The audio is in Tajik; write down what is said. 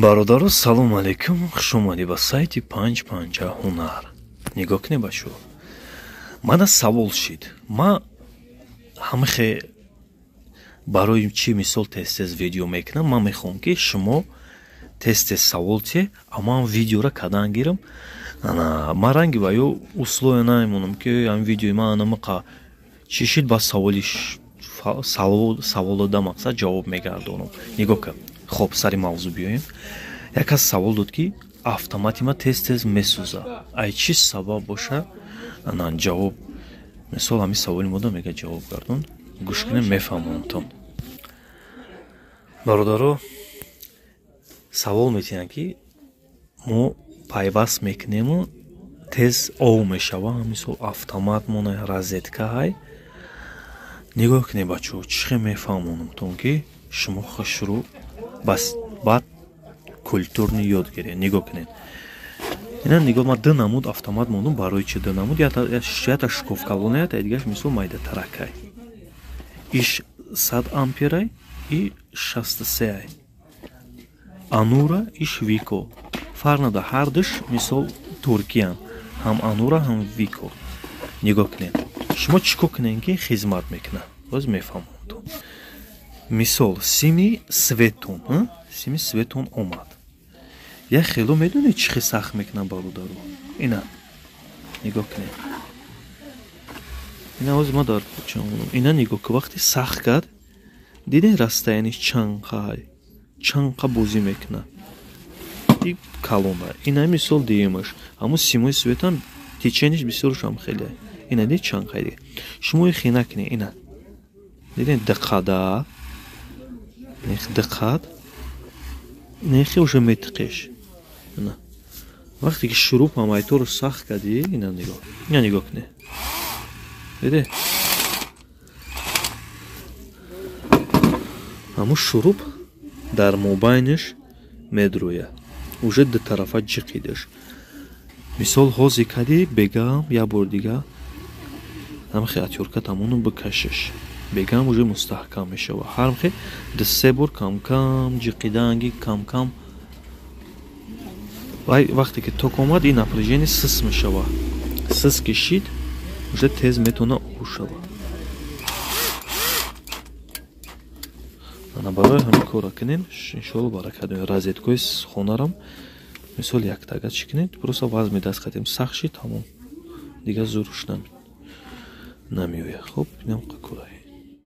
Бародаро, салом алейкум, хуш омадӣ ба сайти панҷ панҷа ҳунар. Нигоҳ кунед, бачаҳо, мана савол шид. Ма ҳамихе барои чӣ, мисол, тез-тез видео мекунам? Ман мехоҳам, ки шумо тез-тез савол те, аман видеора кадан гирам. Ман ранги ва ё условия намемонам, ки ҳамин видеои ман анамақа чӣ шид, ба саволи саволода мақсад ҷавоб мегардонам. Нигоҳ кун. Хоб, сари мавзӯъ биёем. Як кас савол дод, ки автомати ма тез-тез месӯза, ай чӣ сабаб боша? Ана ҷавоб, мисол, ҳамин саволи мода мега ҷавоб гардон. Гӯш кунем, мефаҳмонамтон. Бародаро, савол метиҳанд, ки мо пайваст мекунему, тез ов мешава, мисол, автомат мона розетка ҳай. Нигоҳ кунед, бачаҳо, чӣ хел мефаҳмонамтон, ки шумо хушрӯ бас баъд культурный ёд гиред. Нигоҳ кунед, ина нигоҳ, ман ду намуд автомат мондум. Барои чи ду намуд? Ята шкоф калона, ята дигаш, мисол, майдатаракай. Иш 100 амперай и 63-ай Анура, иш Вико, фарқ надорад, ҳардуш, мисол, туркиян, ҳам Анура, ҳам Вико. Нигоҳ кунед, шумо чӣ кор кунед, ки хизмат мекунад, боз мефаҳмонтон. Мисол, сими светун омад, як хело медонед чӣ хел сахт мекунад, бародаро? Ина нигоҳ кунед, ина ҳозир ма дар ина нигоҳ ку, вақте сахт кард, дидем, расстояниш чанқай чанқа бозӣ мекунад. И калона ина, мисол, диемаш ҳамун симои светам течениш бисёршам хеле. Ина дид, чанқай дига. Шумо ихе накунед. Ина дидем, диққада, диққат, нехе уже метиқеш. Ина вақте ки шуруп ҳамайторо сахт кардӣ, ина нигоҳ, ина нигоҳ кунед, диде, ҳамун шуруп дар мобайнаш медрӯяд, уже дутарафа ҷиқидаш. Мисол, ҳозир кардӣ, бегаам як бор дига ҳамхе отвёртка тамону бикашиш, бегаам уже мустаҳкам мешавад. Ҳархе ду-се бор камкам ҷиқиданги камкам. Вай вақте ки ток омад, ин напряжение сис мешавад. Сис ки шид, уже тез метавона ов шавад. Ана барои ҳамин корро кунед, иншоалло, баракат. Розеткои хонарам, мисол, яктага чӣ кунед, просто вазми даст кардем, сахт шид, тамом, дигар зуруш намеояд. Хоб, инам кораи.